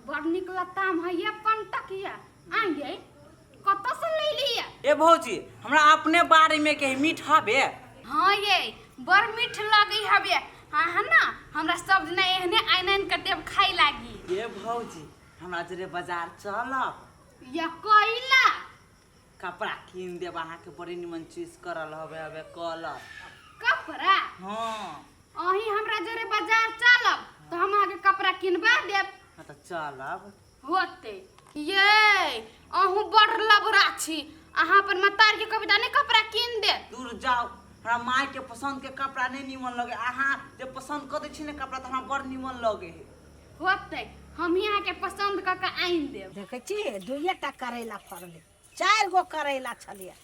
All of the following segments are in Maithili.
बड़ नीक लताम है ये पंटकिया आ ये कतऽ से ले लिया? ए भौजी, हमरा अपने बाड़ी में के मीठ हबे। हाँ ये बड़ मीठ लगे हबे। हाँ हाँ ना, हमरा सब दिन एहने आइन आइन के देव खाई लागी। ए भौजी, हमरा जरे बाजार चलब। या कइला? कपड़ा कीन देब अहाँके, बड़ी निमन चीज करल हबे हबे कलर। कपड़ा? हाँ। अहीं हमरा जरे बाजार चलब तो हम अहाँके कपड़ा किनबा देब। हाँ तऽ चलब। होते ये अहूँ बड़ लबरा छी, अहाँ अपन मतार के कविता नहीं कपड़ा कीन दे। दूर जाओ, हमरा माय के पसंद के कपड़ा नहीं निमन लगे, अहाँ जे पसंद कर दै छी ने कपड़ा तऽ हमरा बड़ निमन लगे है। होते हम ही अहाँ के पसंद कऽ के आनि देब। देखै छी दुइए टा करैला फड़लै, 4 गो करैला छलियै,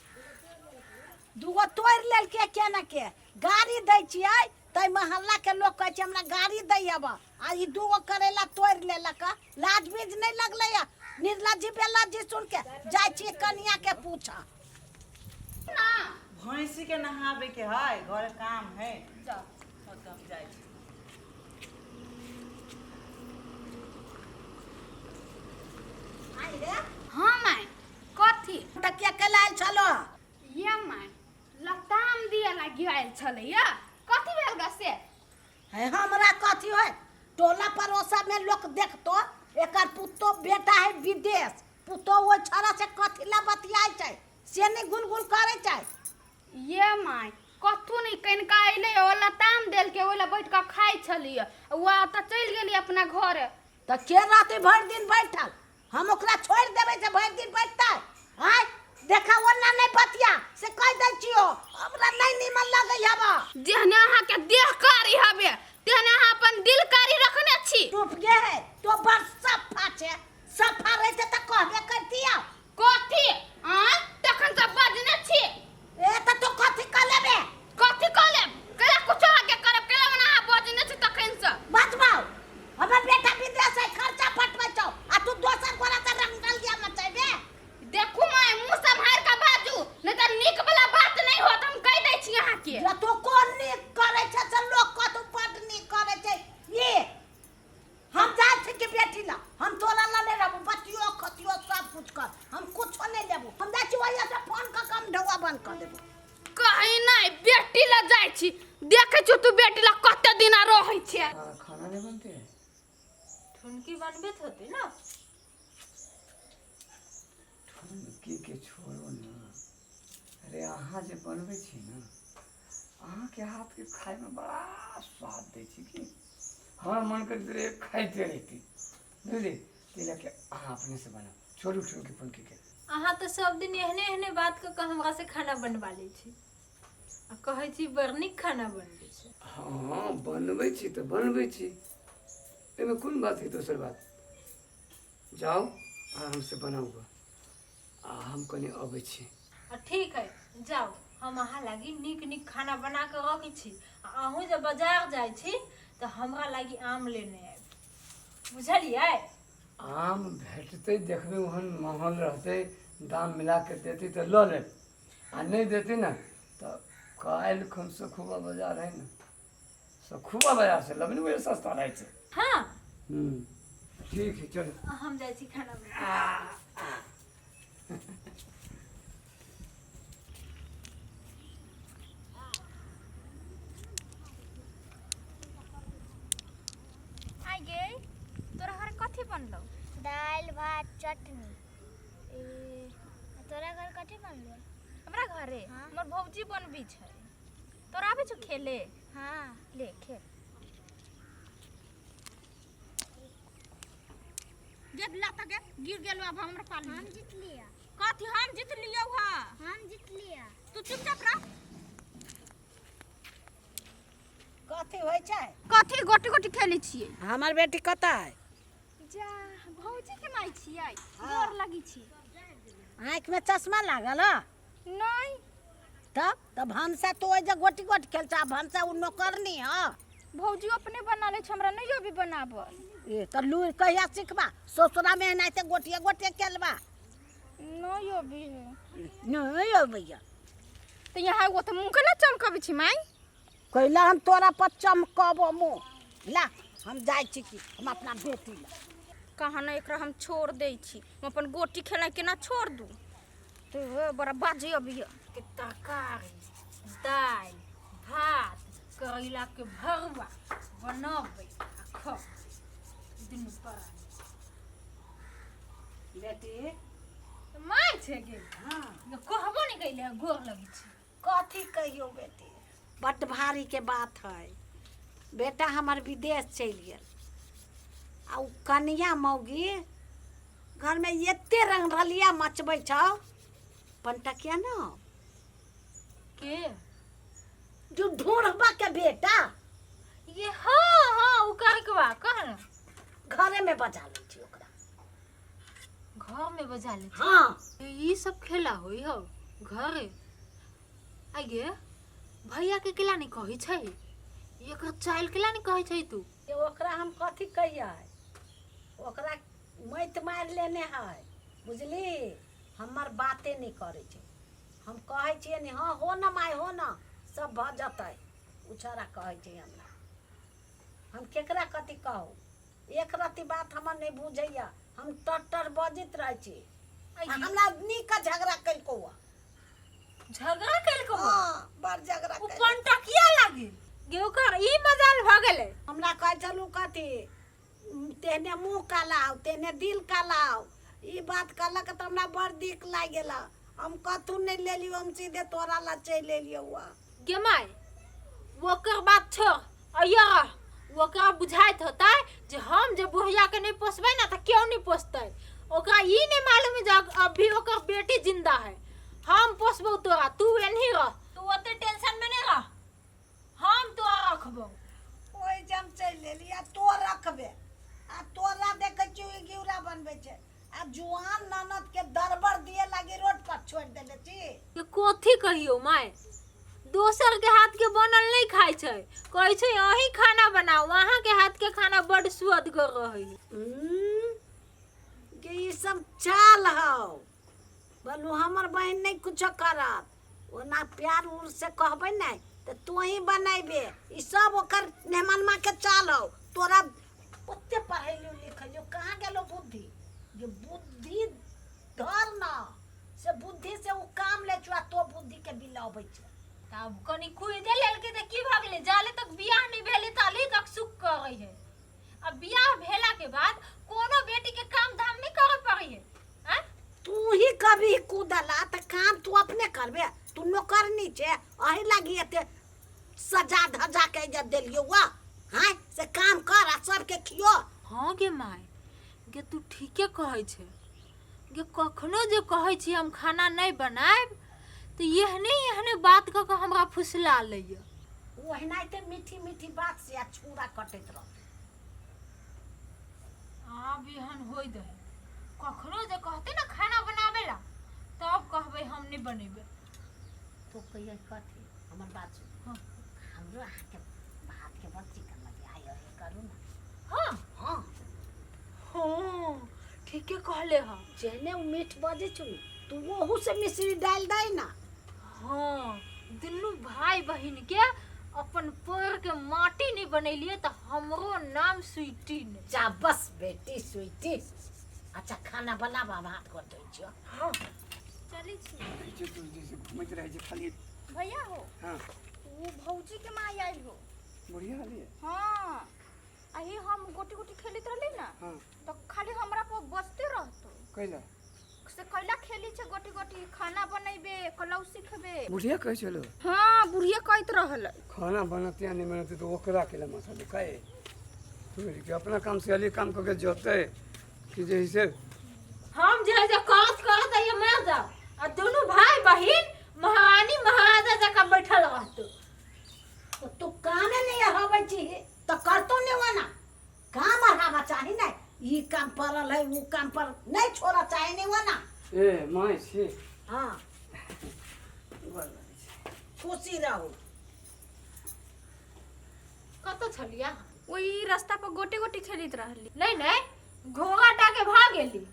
2 गो तोड़ि लेलकै केना के। गाड़ी दै छियै तै मोहल्ला के लोग कहै छै हमरा गाड़ी दै अब, आ ई 2 गो करैला तोड़ि लेलक, लाज बीज नहि लगलै। निर्लज्जी बेलज्जी सुन के जाइ छियै कनिया के पूछऽ। ना भैंसी के नहाबे के है, घर काम है। जाओ हम जाइ छी। आइ रे। हाँ माय, कथी? तकिया के लायल छलो? ये माय, लताम दिए लागी आयल छलै या। कथी भेल ग से? है हमरा कथी होय, टोला पड़ोसा में लोग देखतो एकर पुतो बेटा है विदेश, पुतो ओहि छड़ा से कथी ला बतियाइ छै से नहि गुनगुन करै छै। ये my, कथू नहीं, कनिका अयलै ओ लताम देलकै, ओहि ला बैठ कऽ खाइ छलियै, ओ तऽ चलि गेली अपना घर। तऽ के रहतै भरि दिन बैठल? हम ओकरा छोड़ि देबै से भरि दिन बैठतै? आँय देखा, ओना नहि बतिया से कहि दै छियौ, हमरा नहि नीमन लगै हबा। जेहने अहाँके देह कारी हबे तेहने अहाँ अपन दिल कारी रखने छी। टूप गे है तो बड़ सफा छै, सफा रहिते तऽ कहबे करतियौ। कथी? आँय तखन से बजने छी। ए तऽ तू कथी कऽ लेबे? कथी कऽ लेब? कैला कुछो अहाँके करब, कैला मने अहाँ बजने छी तखन से। बजबौ, हमर बेटा विदेश है, खर्चा पटबै छौ आ तू दोसर गोरा से रंग डलिया मचैबे। देखू माय, मुँह सम्हारि कऽ बाजू, नहि तऽ नीक वाला बात नहि होत, हम कहि दै छी अहाँके। या तू कोन नीक करै छै से लोक कहतौ बड नीक करै छै। ये हम जाइ छी कि बेटी ला, हम तोरा ला नहि रहबो, बतियो खतियो सब कुछ कर, हम कुछो नहि लेबो, हम जाइ छी ओहिया से फोन कऽ के हम ढौआ बंद कऽ देबो। कहीं नहि, बेटी ला जाइ छी, देखै छी तू बेटी ला कते दिना रहै छै। हाँ, खाना नहीं बनते है? ठुनकी बनबैत होतै ना? ठुनकी के छोड़ो ना, अरे अहाँ जे बनबै छी ने, अहाँके हाथके खायमे बड़ा स्वाद दै छै कि हमरा मन करैत रहै खाइते रहिती, बुझलियै? ताहि लऽ कऽ अहाँ अपनेसँ बनाउ, छोड़ू ठुनकी फुनकीके। अहाँ तऽ सब दिन एहने एहने बात कऽ कऽ हमरा से खाना बनबा लै छी आ कहै छी बड़ नीक खाना बनबै छै। हँ, बनबै छी तऽ बनबै छी, एहिमे कोन बात है? दोसर बात, जाउ आरामसँ बनाउ गऽ, आ हम कनि अबै छी। आ ठीक है, जाउ, हम अहाँ लागी नीक नीक खाना बना कऽ रखै छी, आ अहूँ जे बाजार जाइ छी तऽ हमरा लागी आम लेने आयब, बुझलियै? आम भेटतै देखबै, ओहन माहौल रहतै, दाम मिला कऽ देतै तऽ लऽ लेब, आ नहि देतै ने तऽ काल्हि खन सखुआ बाजार है ने, सखुआ बाजारसँ लेबै ने, ओहि सस्ता रहै छै। हाँ। ठीक है, चलू। हम जाइ छी खाना बनाबै। आइ गे, तोरा घर कथी बनलौ? दालि भात चटनी। ए। आ तोरा घर कथी बनलौ? हमरा घरे? हाँ। हमर भौजी बनबी छै। तोरा आबै छौ खेले? हाँ। ले खेल। गेट लाता के गिर गेलो, अब हमरा पाली। हम जीत लिया। कथी हम जीत लियौ? हा, हम जीत लिया। तू चुपचाप रह। कथी होइ छै? कथी गोटी गोटी खेलै छियै? हमर बेटी कतऽ है? जा, भौजी के माय छियै? गोर लगी छी। आँखिमे चश्मा लागल ह? नहीं। तब तऽ भनसा तो ओहि जे गोटी गोटी खेल छै, आ भनसा ओ नौकरनी ह। भौजी अपने बना लै छै, हमरा नहीं अभी बनाबल। ए तऽ लूरि कहिया सिखबा? ससुरामे एनाहिते गोटिए गोटिए खेलबा? नहीं अभी है। नहि अबैया? तऽ यहाँ एगो तऽ मुँह केना चमकबै छी माय? कैला हम तोरा पर चमकबो मुँह? ला, हम जाइ छी कि हम अपना बेटी ला। कहाँ ने एकरा हम छोड़ दै छी हम अपन गोटी खेलनाइ केना छोड़ दू तो बड़ा बाजे अभी के तरकारी दालि भात करैला के भरुआ बनबै आ खबै दुनू प्राणी बेटी माय छै गे हाँ कहबो नहि कैले गोर लगै छै कथी कहियो बेटी बड्ड भारीके बात है बेटा हमर विदेश चलि गेल आ ओ कनिया मौगी घरमे एते रंगरलिया मचबै छौ पंटकिया न के जो ढूंढबा के बेटा ये हाँ हाँ उ करकवा कह न घरे में बजा लै छी ओकरा घर में बजा ले हाँ ई सब खेला होई हो घरे आगे भैया के केला नहीं कहै छै एकर चाइल केला नहीं कहै छै तू ये ओकरा हम कथी कहियै ओकरा मति मारि लेने है बुझली हमर बाते नहि करै छै हम कहै छियै ने हँ हो न माय हो न सब भऽ जेतै ओ छौड़ा कहै छै हमरा हम केकरा कथी कहू एक रत्ती बात हमर नहि बुझैया हम टर टर बजैत रहै छी आ हमरा नीक झगड़ा केलकौ हँ। झगड़ा केलकौ हँ बड़ झगड़ा उ केलकौ। पंटकिया लागी गे ओकर ई मजाल भऽ गेलै हमरा कहै छलू कथी तेहने मुँह काला हौ तेहने दिल काला हौ ई बात कहलक तऽ हमरा बड़ दिक लागि गेल हम कथू नहि लेलियौ हम सीधे तोरा लग चलि एलियौ हँ गे माय ओकर बात छोड़ अइया रह ओकरा बुझाइत होतै जे हम जे बुढ़िया के नहि पोसबै ने तऽ केओ नहि पोसतै ओकरा ई नहि मालूम है जे अभी ओकर बेटी जिंदा है हम पोसबौ तोरा तू एनही रह तू ओते टेंशन में नहि रह हम तोरा रखबौ ओहि जे हम चलि एली आ तो रखबे आ तोरा देखै छियौ ई घिउरा बनबै छै आ जुआन ननद के दरबर दिए लागी रोड पर छोड़ देले छी ये कथी कहियो माय दोसर के हाथ के बनल नहीं खाइ छै कहै छै अहीं खाना बनाओ अहाँ के हाथ के खाना बड सुअदगर रहै है गे ई सब चाल हौ बोलू हमर बहिन नहि कुछो करत ओना प्यार उर से कहबै ने तऽ तू ही बनेबे ई सब ओकर मेहमानमा के चाल हौ तोरा ओते पढ़ेलियो लिखेलियो कहाँ गेलो बुद्धि जे बुद्धि धर न से बुद्धि से ओ काम ले छौ आ तो बुद्धि के बिलबै छै तब कनि कुदे लेलकै तऽ की भऽ गेलै जाले तक बियाह नहि भेलै ताले तक सुख करै है आ बियाह भेला के बाद कोनो बेटी के काम धाम नहीं करे पड़ै है आँय? तू ही कभी कूदला तऽ काम तू अपने करबे तू नौकरनी छै अही लागी एते सजा धजा के जे देलियौ वा हाँ से काम कर आ सबके खियो हाँ गे माय गे तू ठीके कहै छै गे कखनो जे कहै छी हम खाना नहि बनायब तऽ एहने एहने बात कऽ कऽ हमरा फुसला लैए ओहनाइते मीठी मीठी बात से आ छुरा कटैत रहतौ आब एहन होय दही कखनो जे कहते ने खाना बनाबे ला तब कहबै हम नहि बनेबै तो कहियो कथी हमर बात सुन हाँ। हमरो अहाँके भातके बड़ चिकन लगे आइ हे करू ने हाँ हाँ हाँ ठीके कहले हँ जेहने ओ मीठ बजै छौ ने तू ओहू से मिश्री डालि दै ना हाँ दुनू भाई बहिन के अपन पैर के माटी नहीं बनेलिए तो हमरो नाम स्वीटी नहीं जा बस बेटी स्वीटी अच्छा खाना बनाब हम हाथ गोड़ धोइ छियौ हाँ चलै छी रहै छै तू जैसे घूमैत रहै छै खाली भैया हो हाँ ओ भौजी के माय आयल हो बुढ़िया हलियै हाँ अही हम गोटी गोटी खेलैत रहली ना हाँ तो खाली हमरा पर बजते रहतो कैला से कैला खेली छे गोटी गोटी खाना बनैबे कलौ सिखबे बुढ़िया कहै छलो हाँ बुढ़िया कहैत रहल खाना बनते या नहीं बनते तो ओकरा के माथा दुखाए तो के अपना काम से अली काम करके जते कि जे से हम जे है जे करत करत आइए मर जाओ आ दुनू भाई बहिन महारानी महाराजा जकाँ बैठल रहतो तो तू कामे नहीं हबै छी तो करतो नहीं वना काम अढ़ाबा चाही नहीं ई काम पड़ल है ऊ काम पर नहीं छोड़ा चाहे नहीं वना ए माय छी हाँ गोर लगै छी। खुशी रहू कतऽ छलियै ओही रास्ता पर गोटे गोटे खेलैत रहली नहीं नहीं घोड़ा टाके भाग गेली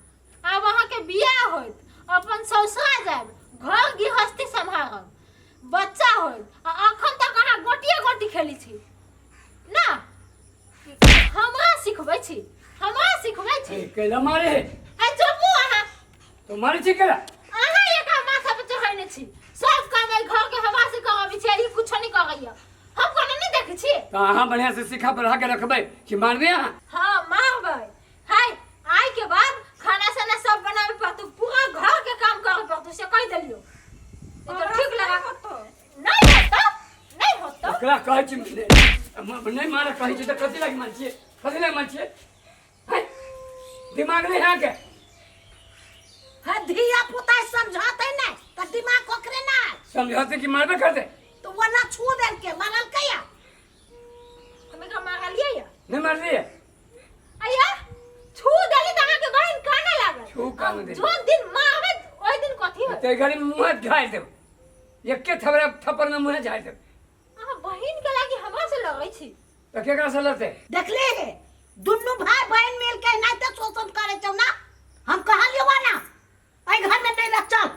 आब अहाँके बियाह होत अपन ससुरा जायब घर गृहस्थी सम्हारब बच्चा होत आ अखन तक अहाँ गोटिए गोटी खेली छी ना हमरा सिखबै छी, हमरा सिखबै छी। ए, कैला मारे है? आ चुपू अहाँ। तो मारे छी कैला? अहाँ एक माथा पर चढ़ेने छी, सब काम एहि घर के हमरा से कराबै छी, ई कुछो नहीं करैया। हम कोनो नहीं देखै छी। तो अहाँ बढ़िया से सिखा पढ़ा के रखबै कि मारबै अहाँ? हाँ मारबै। हाय, आइ के बाद खाना साना सब बनावे पड़तौ, पूरा घर के काम करे पड़तौ, से कहि देलियौ। ई तो ठीक लगा नहीं होतो, नहीं होतो। ओकरा कहै छी नहि मारे कहै छी तऽ कथी लागि मारै छियै? कथी लागि मारै छियै? हैं? दिमाग नहि है अहाँके? है धिया पुता समझौते नहीं तो दिमाग ओकरे ना। समझौते कि मारबे करते? तो वो ना छू देल के मारल कया? हम एकरा मारलियै या? नहि मारलियै। अय्या छू देली त अहाँके बहिन काने लागल। छू काने देली। जोन दिन मारबै ओहि दिन कथी होत? ते घड़ी मुँह झाड़ि देब, एके थपड़ा थप्पड़ में मुँह झाड़ि देब। अहाँ बहिन के लागी हमरा से लड़ै छी? तऽ केकरा से लड़तै? देखले रे, दुनू भाई बहन मिल के नहीं तो शोषण करे छौ ना। हम कहलियो ना एहि घर में नहीं रह चल,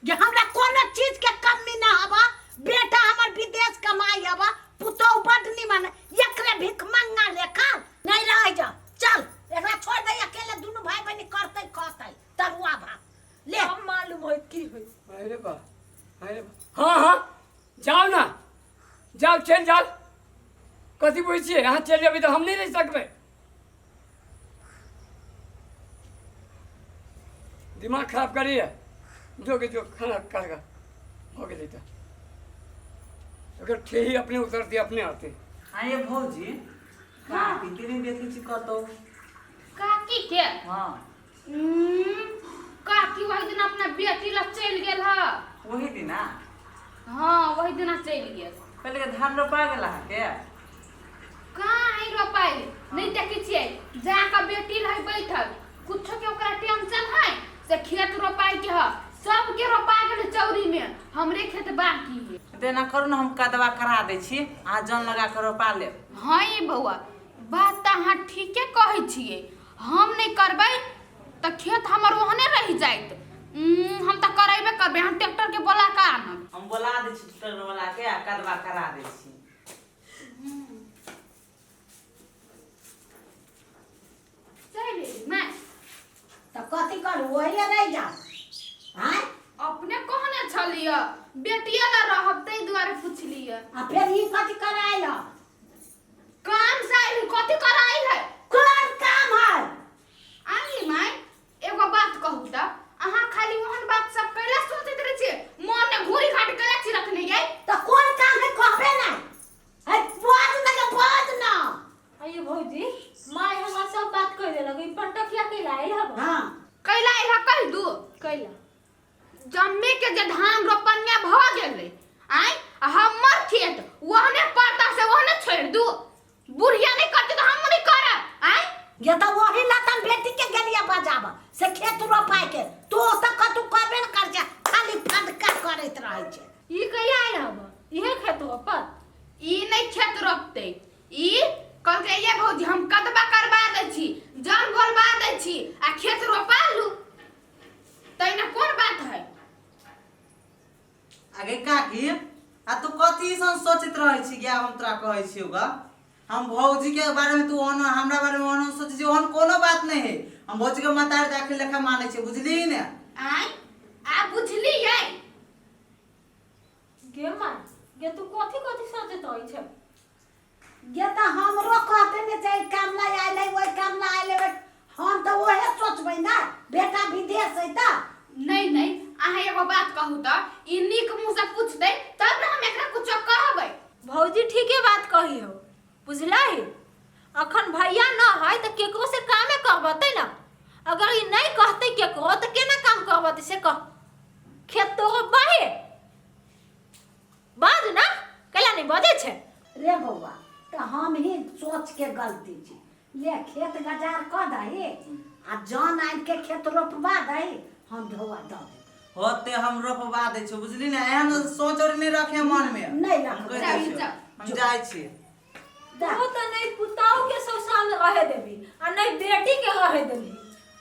जे हमरा कोनो चीज के कमी ना हवा, बेटा हमर विदेश कमाई हवा, पुतोह बड निमन, एकरे भीख मंगा लेखा नहीं रह जा। चल एकरा छोड़ दे अकेले, दुनू भाई बहन करतै खतै तरुआ भात ले। हम मालूम होइत की होइत। अरे बा, अरे बा, हाँ हाँ जाओ ना, जाओ चलि जाओ। कथी बुझै छियै? अहाँ चलि जेबै तऽ हम नहि रहि सकबै। दिमाग खराब करैए। जो के जो खाना खाएगा हो गेलै तऽ अगर ठेही अपने उतरती अपने आते। हाँ ये भौजी, काकी के नहीं देखै छी कतौ? काकी के? हाँ। काकी वही दिन अपना बेटी ला चलि गेल ह। वही दिना? हाँ वही दिना चलि गेल। पहले के धान रोपा गेल अहाँके? कहाँ है रोपाई, नहीं देखै छियै जाके बेटी रहे बैठल, कुछो के ओकरा टेंशन है से खेत रोपाई के ह, सबके रोपा गेल चौरी में, हमरे खेत बाकी है। तऽ एना करू ने, हम कदवा करा दै छी, अहाँ जन लगा कऽ रोपा लेब। हाँ ये बौआ, बात तऽ अहाँ ठीके कहै छियै, हम नहि करबै तऽ खेत हमर ओहने रहि जाइत। हम तऽ करेबे करबै, हम ट्रैक्टर के बोला कऽ आनब। हम बोला दै छी ट्रैक्टर वाला के आ कदवा करा दै छी। चलि एली माय। तऽ कथी करू, ओहिए रहि जाउ आँय? अपने कहने छलियै बेटिये ला रहब, ताहि दुआरे पुछलियै। आ फेर ई कथी करायल ह? काम से आयल, कथी करायल है? कोन काम है? आंगी माय, एगो बात कहू तऽ अहाँ खाली ओहन बात सब कैला सोचैत रहै छियै? मन में घूरी घाट कैला छी रखने यै? तऽ कोन काम है कहबे नहि है, बाज ना के बाज ना। अये भौजी, माय हमरा सब बात कहि देलक। ई पंटकिया कैला आयल हब? हाँ। कैला आयल ह कहि दू? कैला? जम्मे के जे धान रोपनिया भऽ गेलै आँय, आ हमर खेत ओहने पड़ता से ओहने छोड़ि दू, बुढ़िया नहि करतै तऽ हम नहि करब आँय। ये तो वही लतन बेटी के गेलिया बजाब से खेत रोपाय के, तो तऽ कतू करबे न कर छै, खाली फदका करैत रहै छै। ई कैला आयल हब? इहे खेत रोपत? ई नहि खेत रोपतै, ई कहलकै ये भौजी हम कदबा करबा दै छी, जन बोलबा दै छी आ खेत रोपा लू, तैना कोन बात है? आगे काकी, आ तू कथी सन सोचैत रहै छी गे? हम तोरा कहै छियौ ग, हम भौजी के बारे में तू ओहन हमरा बारे में ओहन सोचै छी, ओहन कोनो बात नहीं है। हम भौजी के मतारी दाखिल लेखा मानै छियै, बुझलिही ने? आँय आ बुझलियै। गे माय गे, तू कथी कथी सोचैत रहै छै? ये तऽ हमरो कहते ने छै काम ला आयल है, ओहि काम ला आयल है, हम तऽ ओहे सोचबै ना, बेटा विदेश है तऽ। नहीं नहीं, अहाँ एगो बात कहू तऽ ई नीक मुँह से पूछतै तब ने हम एकरा कुछो कहबै। भौजी ठीके बात कही हो, बुझलही? अखन भैया न है तऽ केकरो से कामे करबतै ना। अगर ई नहीं कहतै केकरो तऽ केना काम करबतै से कह। खेत तोरो बाहे बाज ना, कैला नहीं बजै छै? रे बौआ, तऽ हम ही सोच के गलती छी, ले खेत गजार कऽ दही आ जन आनि के खेत रोपबा दही, हम ढौआ दऽ देब। होते हम रोपवा दै छियौ, बुझली ने? एहन सोच और नहीं रखे मन में। नहि हम रखबै। कहि दै छियौ, हम जाइ छी। तू तऽ नहीं पुताऊ के ससुराल में रहे देबी आ नहीं बेटी के रहे देबी।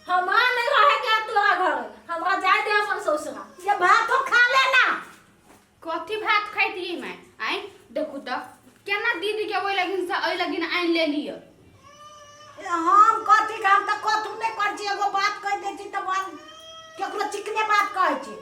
हमरा नहीं रहे के तोरा घर, हमरा जाय दे अपन ससुरा। ये भातो खा लेना। कथी भात खैतियै माय? आँय देखू तऽ केना दीदी के ओहि लगिन से एहि लगिन आनि लेलियै। हम कथी हम तऽ कथू नहि करै छी, एगो बात कहि दै छी तऽ केकरो चिकने बात कहै छी।